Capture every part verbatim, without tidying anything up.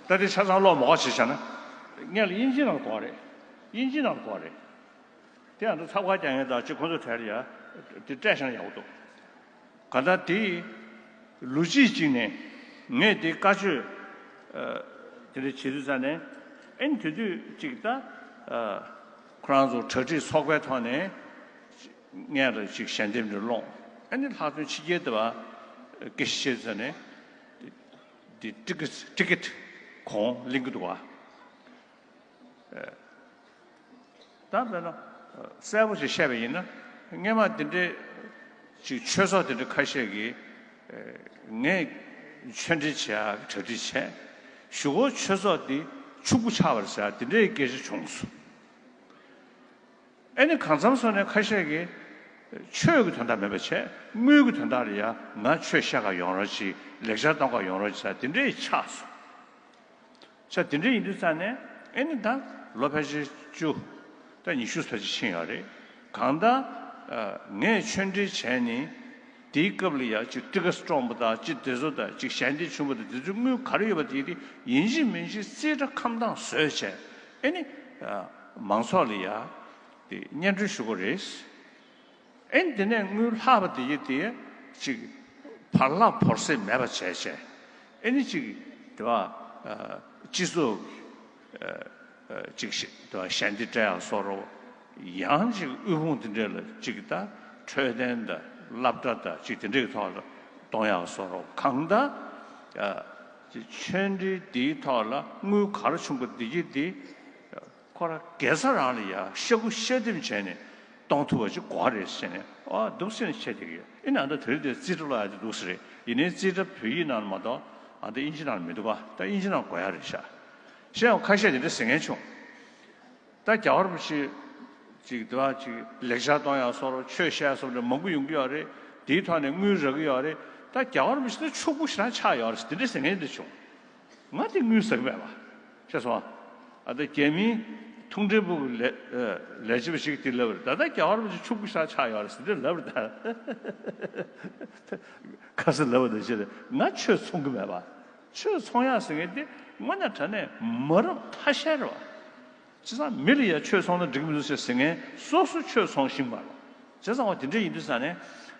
ད་དེ་ཆ་ཚང་ཀློག་མ་དགོས་བྱས་བྱས་ན། སྔོན་ལ་དབྱིན་ཇི་ནང་དགོས་རེད། དབྱིན་ཇི་ནང་དགོས་རེད། དེ་ཡང་ད་ཚབ་ཁ་རྒྱག་མཁན་དང་གཅིག་ཁོང་ཚོས་དེར་ཡ་དེ་སྤྲད་བཞག་ན་ཡག་པོ་འདུག་གང་ལྟར་དེ་ལོ་གཅིག་གཅིག་ནས་ངས་དེ་བཀའ་ཆོས་ཨ་དེ་འདྲ་བྱེད་དུས་ཙ་ནས། ཨེ་ནི་དེ་དུས་གཅིག་ད་ཨ་ཁོ་རང་ཚོ་གྲ་སྒྲིག་ཚོགས་པའི་ཐོག་ནས་སྔོན་ལ་ཅིག་ཞལ་འདེབས་འདྲ་སློང་། ཨེ་ནི་ལྷག་དོན་ཕྱི་རྒྱལ་དུ་བ་སྐད་ཆ་བཤད་དུས་ཙ་ནས། དེ་ཊི་ཀེ་ཊི་ཀེ་ཊི་གོང་ལེན་གྱི་འདུག་བ། ད་དཔེར་ན་གསལ་པོ་ཞིག་བཤད་པ་ཡིན་ན། སྔོན་མ་དེ་འདྲའི་ཅིག་ཆོས་ཚོགས་དེ་འདྲ་ཁ་ཤས་ཀྱིས་ངས་ཆོས་འབྲེལ་བྱེད་ཡག་གྲ་སྒྲིག་བྱས། གཞུག་གུ་ཆོས་ཚོགས་འདི་ཕྱུག་པོ་ཆགས་པ་རེད་ཟེར་དེ་འདྲའི་སྐད་ཆ་བྱུང་སོང་། ཨེ་ནི་གང་འཚམ་སོང་ནས་ཁ་ཤས་ཀྱིས་ཆོས་ཀྱི་དོན་དག་མིན་པ་བྱས། དངུལ་གྱི་དོན་དག་ལ་ཡ་ང་ཆོས་བཤད་ག་ཡོང་རོགས་གྱིས། ལེགས་སྦྱར་གཏོང་ག་ཡོང་རོགས་གྱིས་ཟེར་དེ་འདྲས་ཆགས་སོང་། ཆ་དེ་འདྲས་ཡིན་དུས་ཙ་ནས། ཨེ་ནི་ད་ལོ་ཕལ་ཆེར་བཅུ། ད་ཉི་ཤུ་ཕལ་ཆེར་ཕྱིན་ཡོད་རེད། གང་ལྟར་ངས་ཆོས་འབྲེལ་བྱས་ནས། དེའི་སྐབས་ལ་ཡ་ཅིག་ཊི་ཀེ་ཊི་སྟོང་པ་དང་ཅིག་དེ་ཚོ་དང་ཅིག་ཞལ་འདེབས་བྱུང་བ་དང་དེ་ཚོའི་དངུལ་ག་རེ་ཡོད་པ་དེ་དེ་ཡིན་གཅིག་མིན་གཅིག་རྩིས་ཁྲ་ཁ་མདངས་བཟོས་བྱས། ཨེ་ནི་མང་ཚོགས་ལ་ཡ་དེ་སྙན་སྒྲོན་ཞུ་དགོས་རེད། ཨེ་ནི་དེ་ནས་དངུལ་ལྷག་པ་དེ་ཡི་དེ་ཅིག་བར་བརླག་བོར་སྲེག་མེད་པ་བྱས་བྱས། ཨེ་ནི་ཅིག་དེ་བ་སྤྱི་ཚོགས་ཅིག་ཞེ་དེ་བ་ཞལ་འདེབས་སྤྲད་ཡག་བཟོ་འདྲ། ཡང་ཅིག་དབུལ་ཕོངས་དེ་འདྲས་ལ་ཅིག་ད་འཕྲོད་བསྟེན་དང་སློབ་གྲྭ་དང་ཅིག་དེ་འདྲས་ཀྱི་ཐོག་ལ་གཏོང་ཡག་བཟོ་འདྲ། གང་ལྟར་ཅིག་ཆོས་འབྲེལ་དེའི་ཐོག་ལ་དངུལ་ག་རེ་བྱུང་པ་དེ་ཡི་དེ། ཁོ་རང་དགེ་རྩ་རང་ལ་ཡ་ཤ་ཁུ་ཤ་ལྡེམ་བྱས་ནས་གཏོང་ཐུབ་པ་ཅིག་དགོས་རེད་ཟེར་ནས། ཨ་འདུག་ཟེར་ནས་བཤད་བསྡད་ཀྱི་ཡོད། ཨེ་ནས་ད་དེ་རིང་དེ་རྩིས་ཁྲ་ཀློག་ཡག་དེ་འདུག་ཟེར་རེད། ཡིན་ནའི་རྩིས་ཁྲ་བོད་ཡིག་ནང་ལ་མ་གཏོགས་ཨ་ད་དབྱིན་ཇི་ནང་ལ་མི་འདུག་ག་ད་དབྱིན་ཇི་ནང་དགོས་ཡག་རེད་ཤག་གཞན་ཡང་ཁ་ཤས་དེ་འདྲ་ཟེར་མཁན་བྱུང་། ད་རྒྱལ་བ་རིན་པོ་ཆེ་ཅིག་དེ་བ་ཅིག་ལེགས་སྦྱར་གཏོང་ཡག་བཟོ་འདྲ། ཆོས་བཤད་ཡག་བཟོ་འདྲ་མང་པོ་ཡོང་གི་ཡོད་རེད། དེའི་ཐོག་ནས་དངུལ་རག་གི་ཡོད་རེད། ད་རྒྱལ་བ་རིན་པོ་ཆེ་ད་ཕྱུག་པོ་ཞེ་དྲག་ཆགས་ཡོད་རེད་ཟེར་དེ་འདྲ་ཟེར་མཁན་དེ་འདྲ་བྱུང་། ང་དེ་དངུལ་ཟ་གི་མེད་པ། ཤེས་སོང་། ཨ་ད་རྒྱ་མིའི་ཐུང་ཀྲེ་པུའུ་ལས་ལས་བྱེད་པ་ཞིག་དེ་ལབ་རེད། ད་ལྟ་རྒྱལ་བ་རིན་པོ་ཆེ་ཕྱུག་པོ་ཞེ་དྲག་ཆགས་ཡོད་རེད་ཟེར་དེ་ལབ་རེད་ད། ཁ་སང་ལབ་པ་དང་ཕྱིར་ང་ཆོས་ཚོང་གི་མེད་པ། ཆོས་ཚོང་ཡག་ཟེར་མཁན་དེ་དངོས་གནས་དྲང་གནས་མ་རབས་ཐ་ཤལ་རེད་པ། བྱས་ཙང་མི་ལ་ཡ་ཆོས་ཚོང་ན་འགྲིག་མི་འདུག་ཟེར་ཟེར་མཁན་སོ་སོ་ཆོས་ཚོང་ཤེས་མ་རེད། བྱས་ཙང་འོ་དེ་འདྲ་ཡིན་དུས་ཙ་ནས་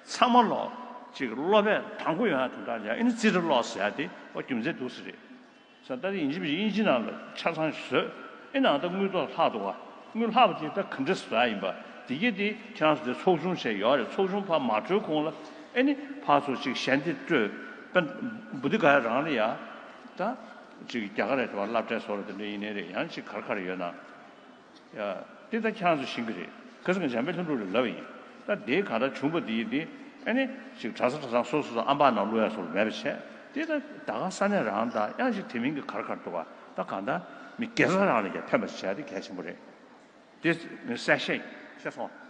ཚང་མ་ལོག་ཅིག་སློབ་པའི་དང་པོ་ཡོང་ཡག་དོན་དག་ལ་ཡ་ཨེ་ནི་རྩིས་ཁྲ་ཀློག་ཟེར་ཡག་དེ་འོ་རྒྱུ་མཚན་འདུག་ཟེར་རེད། ས་ད་དེ་ཡིན་གཅིག་མིན་གཅིག་དབྱིན་ཇི་ནང་ལ་ཆ་ཚང་བཟོས། ཨེ་ནང་ད་དངུལ་ཐོག་ལྷག་འདུག་ག་དངུལ་ལྷག་པ་དེ་ད་ག་འདྲ་བཟོ་ཡག་ཡིན་པ་དེ་གྱད་དེ་ཁྱེད་རང་ཚོ་དེ་ཚོགས་ཆུང་བྱས་ཡོད་རེད། ཚོགས་ཆུང་ཕར་མ་འགྲོའི་གོང་ལ་ཨེ་ནི་ཕར་ཚུར་ཅིག་ཞལ་འདེབས་སྤྲོད། དཔེར་ན་བུ་དི་ག་ཡ་རང་ལ་ཡ་ད་ཅིག་རྒྱ་གར་རེད། དེ་བ་སློབ་གྲྭའི་བཟོ་འདྲ་དེ་འདྲ་ཡིན་ནའི་རེད། ཡང་ཅིག་ག་རེ་ག་རེ་ཡོད་ན། ཡ། དེ་ད་ཁྱེད་རང་ཚོ་ཤེས་ཀྱི་རེད། ཁ་སང་འཇམ་དཔལ་ལྷུན་གྲུབ་ལ་ལབ་པ་ཡིན། ད་དེའི་གང་ལྟར་བྱུང་བ་དེ་ཡིན་དེ། ཨ་ནི་ཅིག་གྲྭ་ས་གྲྭ་ཚང་སོ་སོ་ཚོ་ཨམ་པ་ནང་བླུག་ཡག་སོགས་མེད་པ་བྱས། དེ་ད་ད་ག་ས་གནས་རང་དང་ཡང་ཅིག་དེ་མིན་གྱི་ག་རེ་ག་རེ་འདུག་ག་ད་གང་ལྟར་མི་དགེ་རྩ་རང་ལ་ཡ་ཕན་པ་ཞིག་བྱས་དེ་གལ་ཆེན་པོ་རེད། དེ་གསལ་བཤད་ཡིན། ཤེས་སོང་།